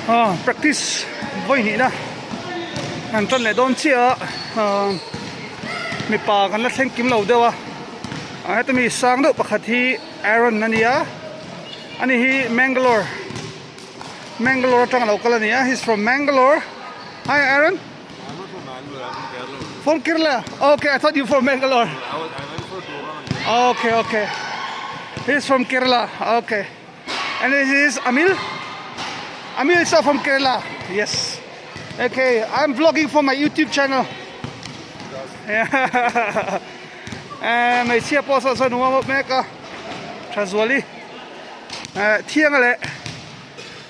Ah practice vawi hnihna an tan leh dawn chiah a ah mipa kan la thleng kim lo deuh a ah heta mi sang deuh pakhat hi Aaron a nia ani hi Mangalore Mangalore atang alo kal a ni a he is from Mangalore hi Aaron from Kerala okay I thought you from Mangalore okay okay he is from Kerala okay. And this is Amil. Amil is from Kerala. Yes. Okay, I'm vlogging for my YouTube channel. Yeah. Eh, mai chia pawh saw saw nuam mek a. Thazuali. Eh, thiang le.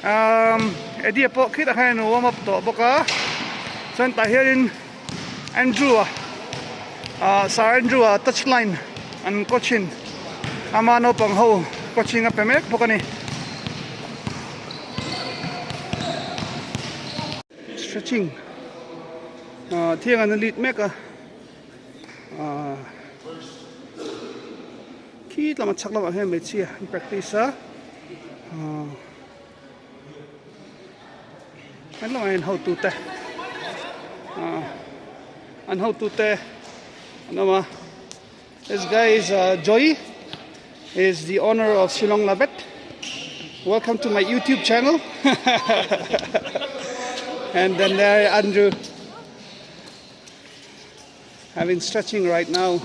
Um, Eddie pawh khit a khan nuam up tawh bawk a. Chuan tah hianin Andrew a ah Sir Andrew a touchline an coaching ama naupang ho coaching a pe mek bawk a ni. Stretching ah thiang an lead mek a ah khi tlama chhak lamah hian hmeichhia an practice a ah. An lo en hotute ah an hotute an awm a this guy is ah Joy is the owner of Shillong Labet welcome to my youtube channel and then there Andrew having stretching right now.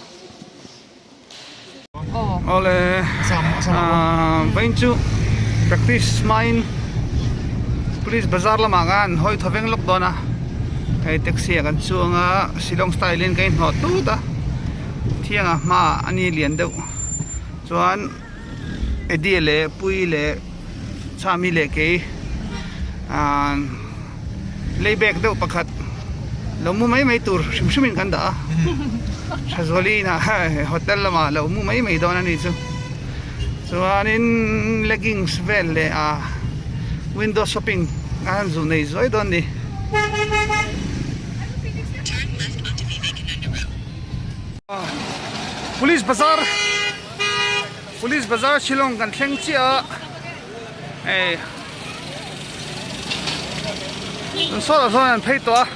Awle ah vawiin chu practice hmain police bazar lamah khan hawi thaw veng lawk dawn a hei taxi ah kan chuang a shillong style in ka inhnawh tut a thianga hmaah a ni lian deuh chuan Eddie leh Puii leh Chami leh kei ah lei bag deuh pakhat lo mu mai mai tur hrim hrim in kan dah a Thazuali inah hotel lamah lo mu mai mai dawn a ni chu chuanin leggings vel leh ah window shopping a han zu nei zuai dawn a ni. Police bazar Police bazar Shillong kan thleng chiah a hei an sawtah sawn an phei tawh a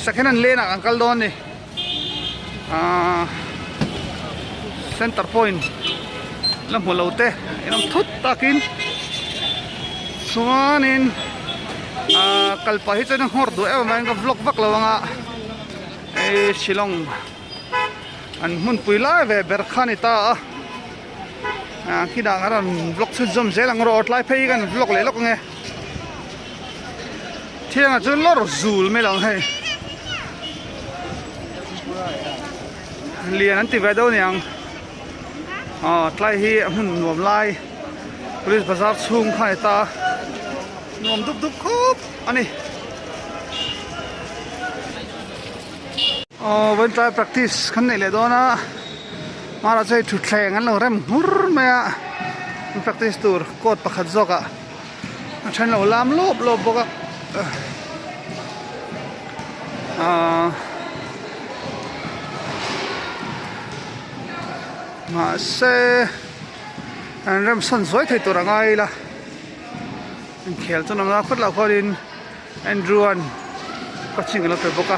second hand lane ah kan kal dawn a ni ahh center point la hmu lo te in awm thut takin chuanin ahh kal pah hi chuan a nghawr duh em avangin ka vlog vak lo ang a hei Shillong an hmunpui lai ve ber kha a ni ta a ah khitah kan rawn vlog chhunzawm zel ang rawh tlai phei hi kan vlog leh lawk ang e thiangah chuan lawr zul mai lo ang hei lian an ti ve deuh aniang aw tlai hi a hmun nuam lai police bazar chhung kha a ni ta a nuam dup dup khawp a ni. Aw vawiin tlai practice kan neih leh dawn a hmarah chuan hei thutthleng an lo rem hmur mai a an practice tur court pakhat zawk ah a then lo lam lawp lawp bawk a ahh mahse an rem sawn zuai thei tur a ngai ila inkhel chu nawm na phawt loh khuanin. Andrew an coaching alo pe bawk a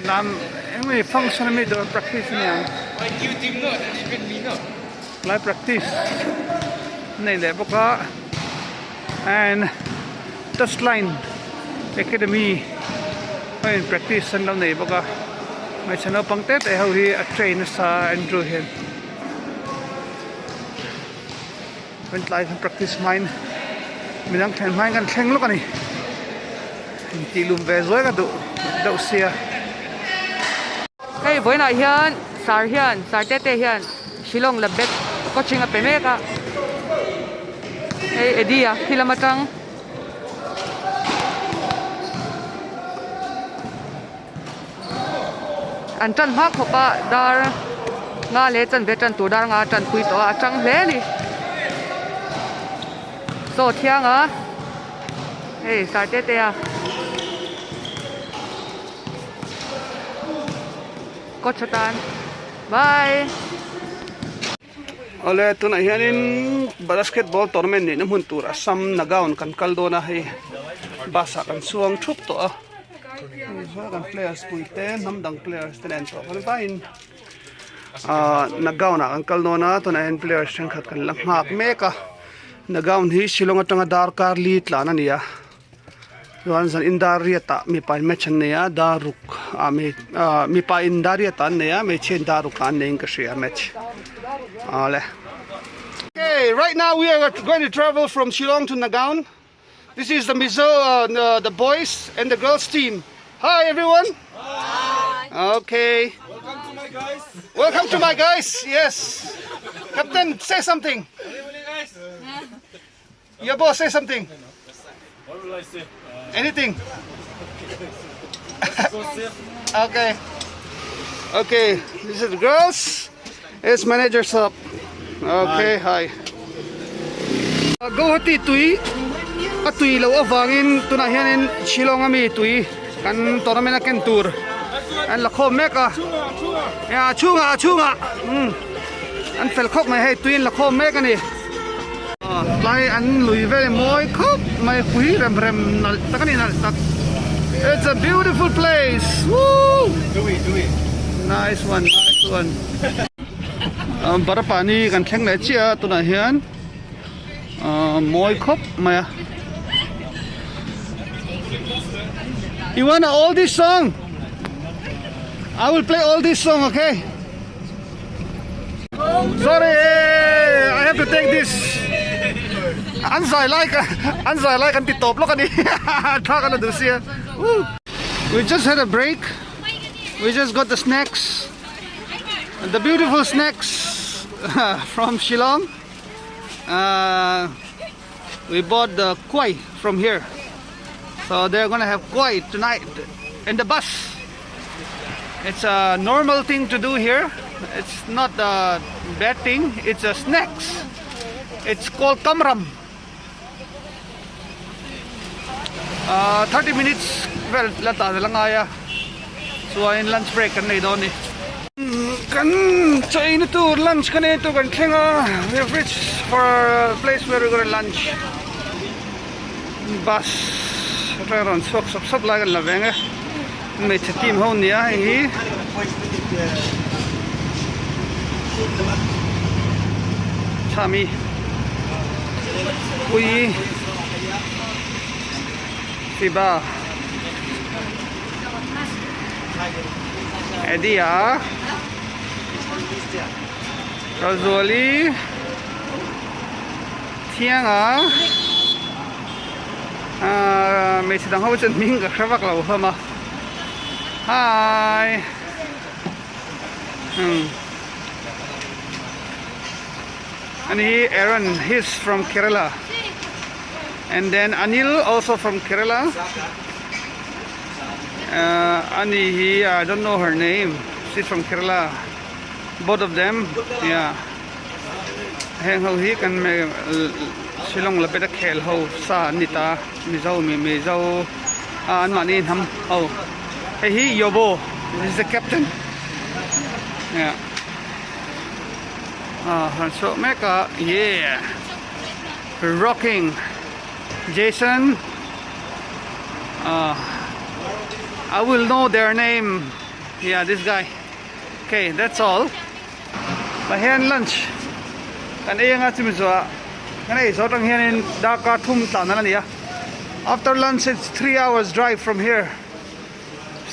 lam engemaw function ami dawr practice aniang lai practice a nei leh bawk a and touch line academy a in practice an lo nei bawk a hmeichhe naupang te te ho hi a train nasa Andrew hian. Kan tlai khan practice hmain midang thlen hmain kan thleng lawk a ni intih lum ve zuai ka duh deuh sia. Hei vawiinah hian sar hian sar te te hian Shillong Labet coaching a pe mek a hei Eddie a khi lam atang an tan hma khawp a dar nga leh chanve tan tur dar nga a tan pui tawh a a tang hle a ni chaw thiang a hei sar te te a coach atan bye. Awle tunah hianin basketball tournament nihna hmun tur Assam Nagaon kan kal dawn a hei bus ah kan chuang thup tawh a kan players pui te hnam dang players te nen tawh kan vaiin ahh Nagaon ah kan kal dawn a tunah hian players thenkhat kan la nghak mek a Nagaon hi Shillong atanga darkar li tlan a ni a. Chuan zan in dar riat ah mipa in match an nei a dar ruk ah mi ah mipa in dar riat ah an nei a hmeichhia in dar ruk ah an nei in ka hria match awle. Okay, right now we are going to travel from Shillong to Nagaon. This is the Mizo, uh, the boys and the girls team. Hi everyone. Hi. Okay. Welcome to my guys. Welcome to my guys. Yes. Captain, say something. Guys. Your boss, say something. What will I say? Anything. Go sir. Okay. Okay, this is the girls. It's manager's up. Okay, hi. Guwahati tui a tui loh avangin tunah hianin Shillong ami tui kan tournament a ken tur an la khawm mek a. A chhungah a chhungah an fel khawp mai hei tui an la khawm mek a ni. Tlai an lui vel mawi khawp mai pui rem rem nalh tak a ni nalh tak it's a beautiful place woo nice one nice one barapani kan thleng leh chiah a tunah hian mawi khawp mai a you wanna all this song I will play all this song okay Sorry, I have to take this. An zai lai ka an zai lai kan ti tawp lawk a ni. Thla kan la duh sia. We just had a break. We just got the snacks. The beautiful snacks from Shillong. Uh, we bought the kuai from here. So they're gonna have kuai tonight in the bus. It's a normal thing to do here. It's not a bad thing. It's a snacks. It's called kamram. Uh, 30 minutes vel la ta la ngai a chuanin lunch break kan nei dawn ni kan chaina tur lunch kan ei tur kan thleng a we have reached for a place where we gonna lunch bus atanga rawn chhuak sawp sawp lai kan la veng e hmeichhe team ho nia hei hi chami ui fiba Eddie a Razuali Thianga ahh hmeichhe dang ho chuan hming ka hre vak lo hlawm a hi umm ani hi Aaron he is from Kerala and then Anil also from Kerala ahh ani hi I don't know her name she is from Kerala both of them yeah. Heng ho hi kan Shillong la pet a khel ho sa an ni ta Mizo mi Mizo a an mahni hnam ho hei hi Yobo this is the captain yeah ah han chhuak mek a yeah rocking Jason ah I will know their name yeah this guy okay that's all. Tah hian lunch kan ei anga chumi zawhah kan ei zawh atang hianin darkar thum tlan a la ni a after lunch it's 3 hours drive from here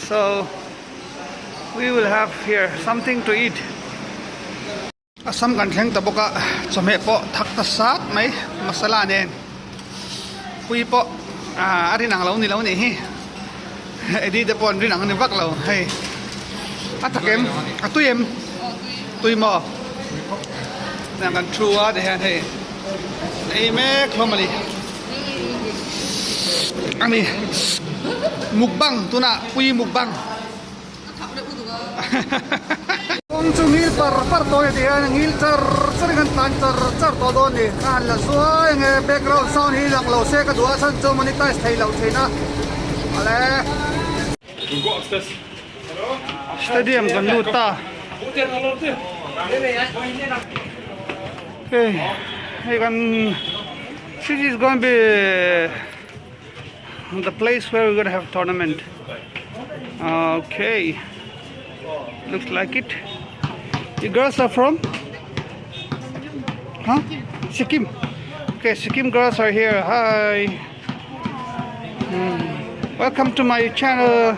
so we will have here something to eat. Assam kan thleng ta bawk a chawhmeh pawh thak ta sat mai masala nen pui pawh a rin ang lo ni lo nih hi. Eddie te pawh an rin ang ani vak lo hei a tak em a tui em tui maw tiang kan thu a ti hian hei ei mek hlawm ani ani mukbang tunah pui mukbang. Kawng chu ngil par par tawh a ni tih hian ngil char char in kan tlan char char tawh dawn a ni. Ka han la zuai ang e background sound hi lang lo se ka duh a chhan chu monetize theih loh thin a awle. Stadium kan lut ta. Hei hei kan this is gonna be the place where we gonna have tournament okay looks like it you girls are from huh Sikkim okay Sikkim girls are here hi hmm. welcome to my channel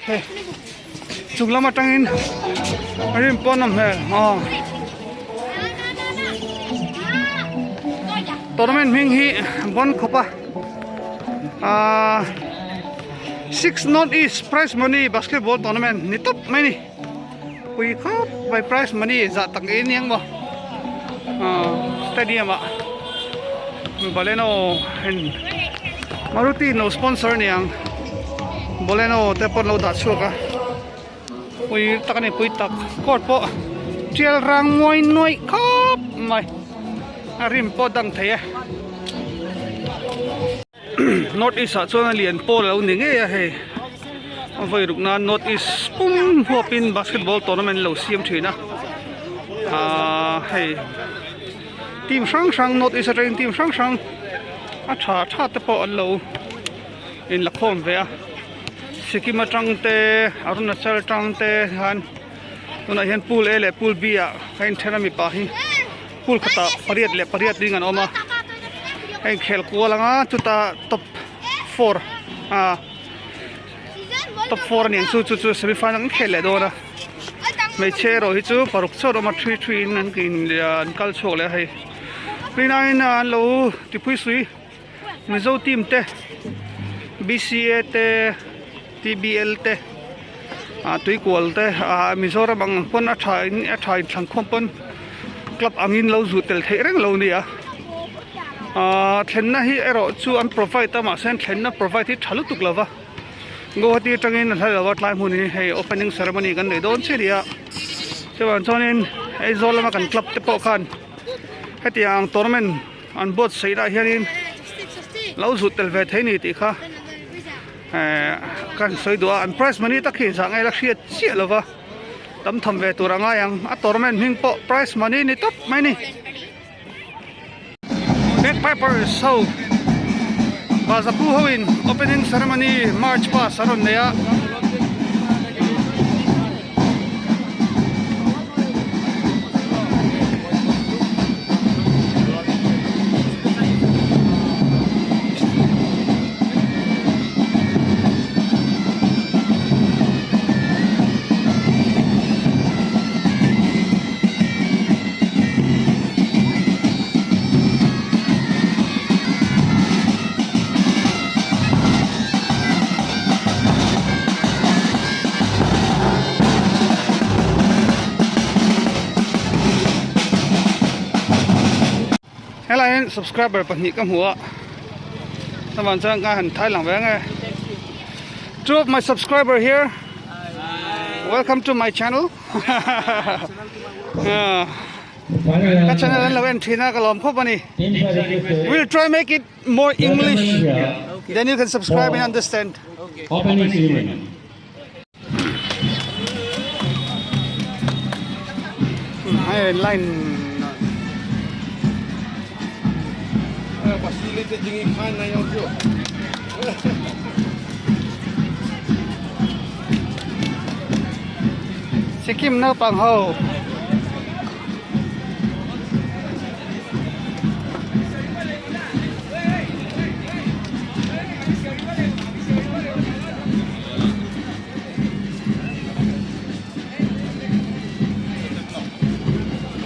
Hei chung lam atangin a rim pawn a hmel aw tournament hming hi bon khawp a ahh six north east prize money basketball tournament ni tawp mai a ni pui khawp mai prize money zah tak ngei aniang maw ahh stadium ah baleno en maruti in lo sponsor aniang baleno te pawh an lo dah chhuak a pui tak a ni pui tak court pawh tial rang mawi nuaih khawp mai a rim pawh a dang thei e. North East ah chuan a lian pawl a lo ni ngei a hei a vawi ruk nan North East pum huapin basketball tournament lo siam thin a ahh hei team hrang hrang North East atangin team hrang hrang a tha tha te pawh an lo in la khawm ve a Sikkim atang te Arunachal atang te hian tunah hian pool A leh pool B ah a inthen a mipa hi. Pool khatah pariat leh pariat ding an awm a a inkhel kual ang a chutah top four ah top four aniang chu chu chu semi final an khel leh dawn a hmeichhe erawh hi chu paruk chauh an awm a three three in an an kal chhuak leh a hei rinaiin an lo tipui sui Mizo team te B_C_A te T_B_L te ah tuikual te ah Mizoram ang pawn a tha in a tha inthlan khawm pawn club angin lo zuh tel theih reng lo a ni a ah thlenna hi erawh chu an provide a mahse thlenna provide hi tha lutuk lo va Guwahati atangin a hla lo a tlai hmun hi hei opening ceremony kan neih dawn chiah a ni a chuvang chuanin Aizawl lama kan club te pawh khan hetiang tournament an buatsaih lah hianin lo zut tel ve thei ni tih kha ehh kan sawi duh a an prize money tak hi zah nge la hriat chiah lo va tam tham ve tur a ngai ang a tournament hming pawh prize money ni tawp mai ni bagpipers ho bazapu ho in opening ceremony march past a rawn nei a. Helai hian subscriber pahnih ka hmu a chuan chuan ka han thai lang ve ang e two of my subscriber here welcome to my channel ka channel an lo en thin a ka lawm khawp a ni we'll try make it more english then you can subscribe and understand Hei line Sikkim naupang ho.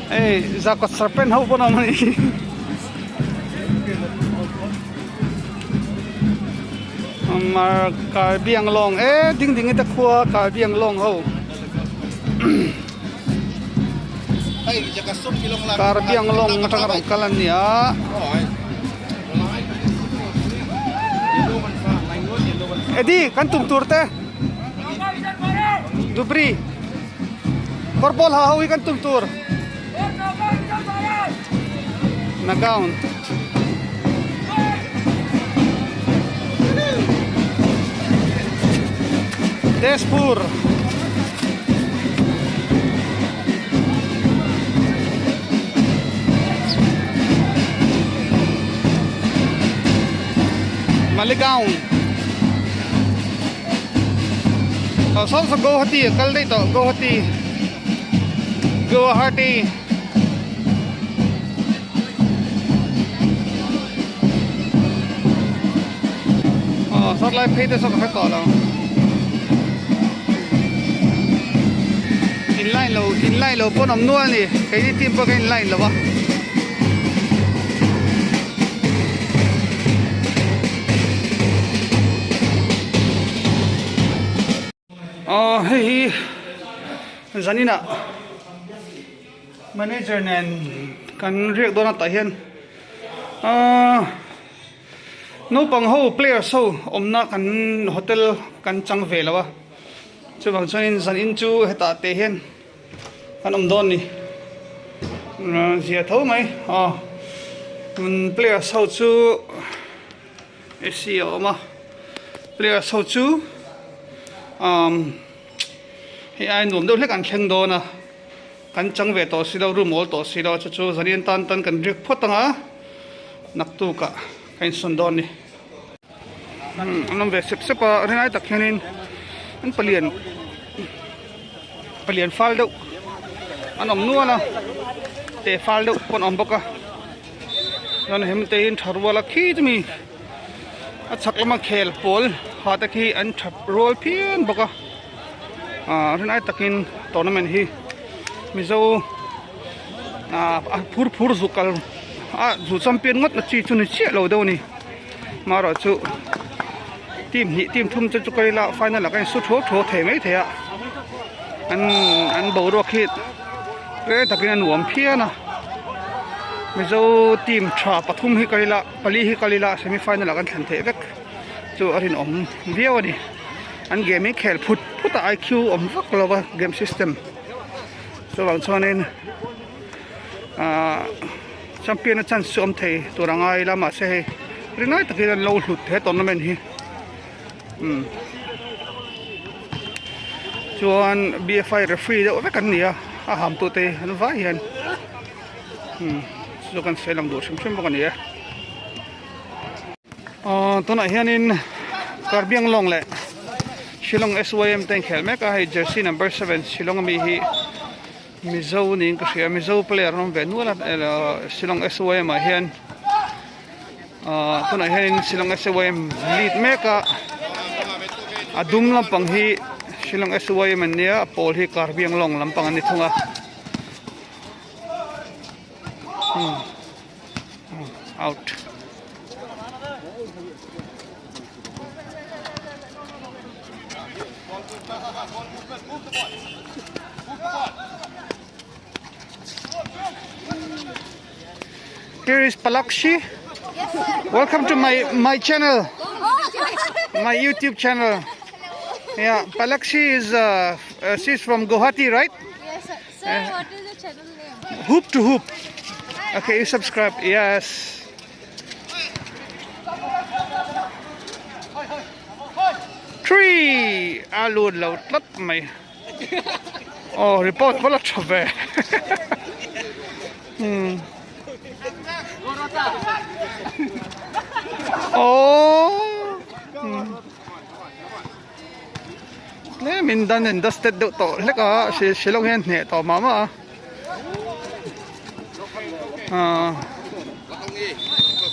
Hei zakawt serpent ho pawn a awm a ni. Mar karbiang lawng e ding ding te khua karbiang lawng ho. Karbiang lawng atanga rawn kal a ni a. Eddie kan tum tur te Dubri kawr pawl ha ho hi kan tum tur Nagaon Tezpur Maligaon aw saw saw Guwahati a kal daih tawh Guwahati Guwahati. Aw saw lai phei te saw ka hre tawh lo in line lo in line lo pawn awm nual a ni keini team pawh kan in line lo a. Aw hei hi zaninah manager nen kan riak dawn a tah hian ahh naupang ho players ho awmna kan hotel kan chang ve lo a chuvang chuanin zanin chu hetah te hian Kan awm dawn ni. Zia tho mai. Aw. Players ho chu AC a awm a. Players ho chu um hei ai nuam deuh hlek an thleng dawn a. Kan chang ve tawh si lo, room awl tawh si lo. Chu chu zanian tan tan kan riak phawt ang a. Naktukah ka insawn dawn ni. An awm ve sep sep a rinai tak hianin an palian palian fal deuh an awm nual a te fal deuh pawh an awm bawk a chuan hem te hi an tha rual a khi chumi a chhak lama khel pawl ha te khi an tha rual phian bawk a ah rinai takin tournament hi mizo ah a phur phur zuk kal a zu champion ngawt na chi chu ni chiah lo deuh a ni. Marawh chu team hnih team thum te chu ka ila final ah ka insu thuau thuau thei mai thei a an an boruak hi rei takin a nuam phian a Mizo team tha pathum hi ka ila pali hi ka ila semi final ah kan thlen theih vek chu a rinawm viau a ni an game hi khel phut phut a I Q awm vak lo va game system chuvang chuanin ahh. Champion a chance chu awm thei tur a ngai ila mahse hei rinai takin an lo hlut he tournament hi umm chuan B_F_I referee deuh vek an ni a a ham tute hi an vai hian umm chu kan sawi lang duh hrim hrim bawk a ni e aw tunah hianin Karbianglong leh Shillong S_Y_M te an inkhel mek a hei jersey number seven Shillong ami hi. Mizo niin ka hria Mizo player an awm ve nual a Shillong S_Y_M ah hian ahh tunah hianin Shillong S_Y_M lead mek a a dum lampang hi Shillong S_Y_M an nia a pawl hi Karbianglong lampang an ni thung a hmm out. Here is Palakshi. Yes, sir. Welcome to my my channel, Oh, my YouTube channel. Yeah, Palakshi is uh, uh, she's from Guwahati, right? yes, sir. Sir, what is the channel name? Hoop to hoop. Okay, you subscribe. Yes. Three a lut lo tlat mai aw report pawh la tha ve umm aww tlemin dan in dusted deuh tawh hlek a Shillong hian hneh tawh mah mah a ahh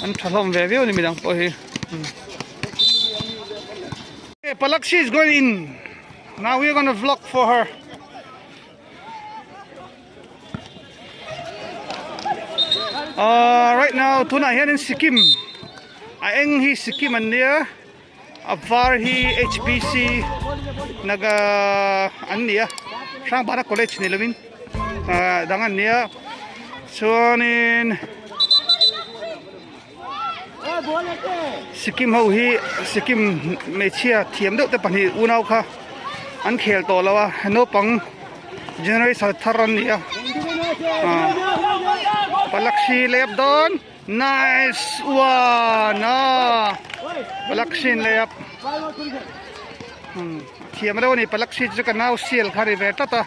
an tha hlawm ve viau a ni midang pawh hi. Palakshi is going in now we are gonna vlog for her. Uh, right now tunah hianin Sikkim a eng hi Sikkim an nia a var hi HPC Naga an nia Hrangbana College ni lovin uh, dang an nia chuanin Sikkim ho hi Sikkim hmeichhia thiam deuh te pahnih unau kha an khel tawh lo a naupang generation thar an ni a ah Palakshi lep dawn nice one ah Palakshi in lep thiam reuh a ni Palakshi chu ka nau sial kha a ri ve tlat a.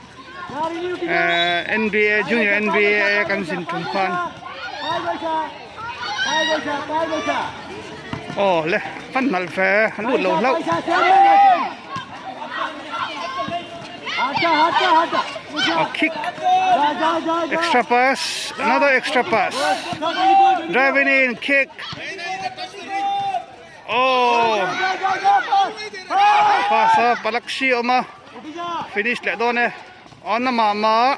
Eh N_B_A junior N_B_A kan zin tum khan. Aw le fan nalh ve an lut lo hlauh. A kick extra pass another extra pass driving in kick oh pass a palakshi a awm a finish leh dawn e on a mah mah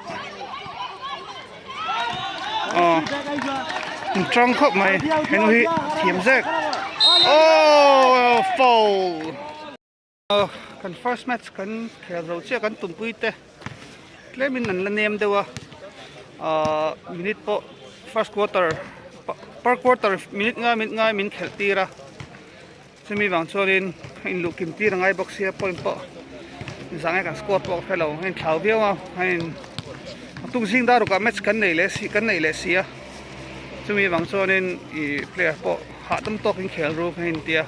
aw an tang khawp mai henu hi thiam zek oh foul. Kan first match kan khel zo chiah kan tumpui te tlemin an la nem deuh a ahh minute pawh first quarter per quarter minute ngai minute ngai min khelh tir a chumi vang chuanin a inluh kim tir a ngai bawk sia point pawh zange kan score pawh ka hrelo a inthlau viau a a in a tuk zing dar rukah match kan nei leh si kan nei leh si a chumi vang chuanin ih player pawh hahdam tawkin khel ru kha a intia.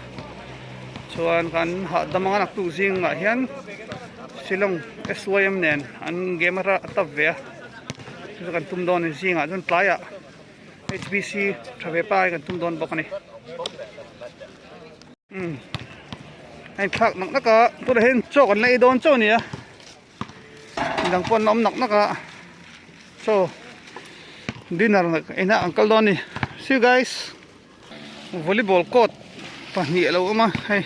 Chuan kan hahdam anga naktuk zingah hian Shillong S_Y_M nen an game a tap ve a chu chu kan tum dawn a ni zingah chuan tlaiah H_B_C tha ve pa hi kan tum dawn bawk a ni umm a inthlak nak nak a tunah hian chaw kan la ei dawn chauh a ni a midang pawh an la awm nak nak a chaw dinner inah an kal dawn a ni see you guys. Volleyball court pahnih a lo awm a hei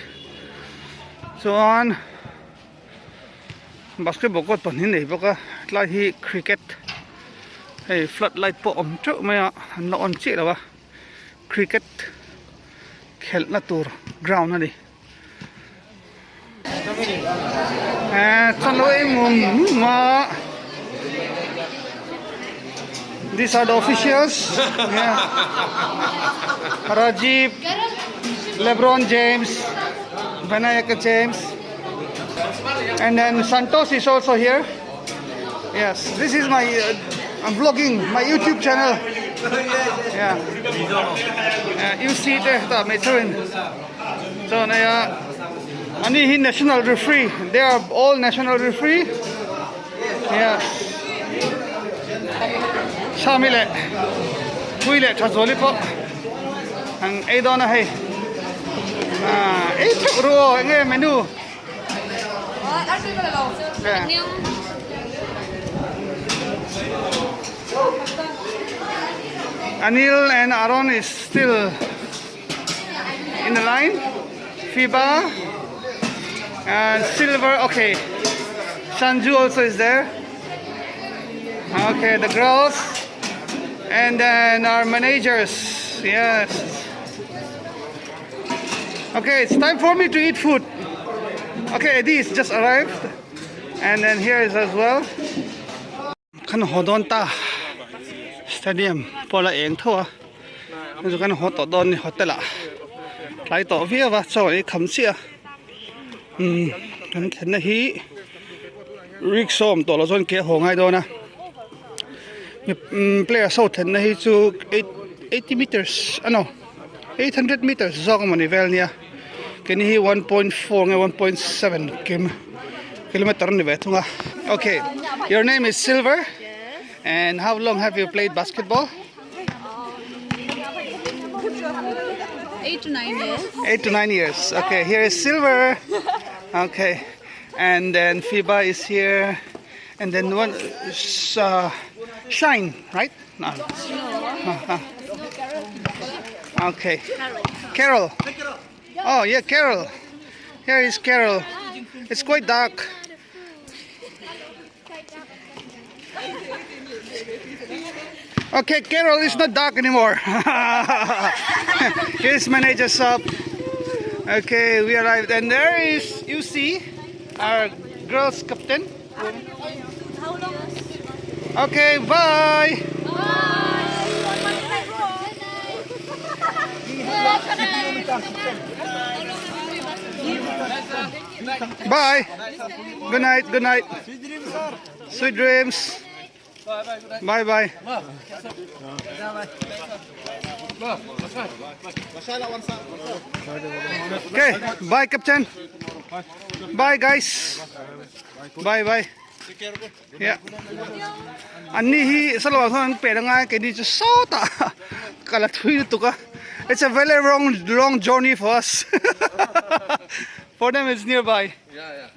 chuan basketball court pahnih a nei bawk a tlai hi cricket hei flood light pawh awm teuh mai a an la on chiah lo a cricket khelhna tur ground a ni. These are the officials. Yeah. Rajiv, LeBron James, Vinayaka James, and then Santos is also here. Yes, this is my uh, I'm vlogging my YouTube channel. Yeah. Uh, you see there, that may Chuan hei a ani hi national referee they are all national referee yes sami leh pui leh tha zuali pawh an ei dawn a hei ah ei theuh ru aw eng nge menu Anil and Aaron is still in the line FIBA and silver okay Sanju also is there okay the girls and then our managers yes okay it's time for me to eat food okay Eddie is just arrived and then here is as well Kan haw dawn ta stadium pawh la eng tho a chu kan haw tawh dawn a ni hotel ah tlai tawh viau a chaw ei kham chiah a umm kan thlenna hi rickshaw awm tawh loh chuan ke a haw ngai dawn a umm players ho thlenna hi chu 80 meters a no 800 meters zawk emawni vel nia keini hi 1.4 nge 1.7 kim kilometer a ni ve thung a okay your name is silver and how long have you played basketball 8 to 9 years. 8 to 9 years. Okay, here is Silver. Okay. And then FIBA is here. And then one uh, Shine, right? No. no. Okay. Carol. Oh, yeah, Carol. Here is Carol. It's quite dark. Okay, Carol, it's not dark anymore. Here's manager shop. Okay, we arrived and there is, you see, our girls captain. Okay, bye. Bye. Good night, good night. Sweet dreams. Bye bye. Okay, bye captain. Bye guys. Bye bye. Yeah. An ni hi salawah chuan an pet angai keini chu sawtah ka la thui lutuk a. It's a very long, long journey for us. For them, it's nearby. Yeah.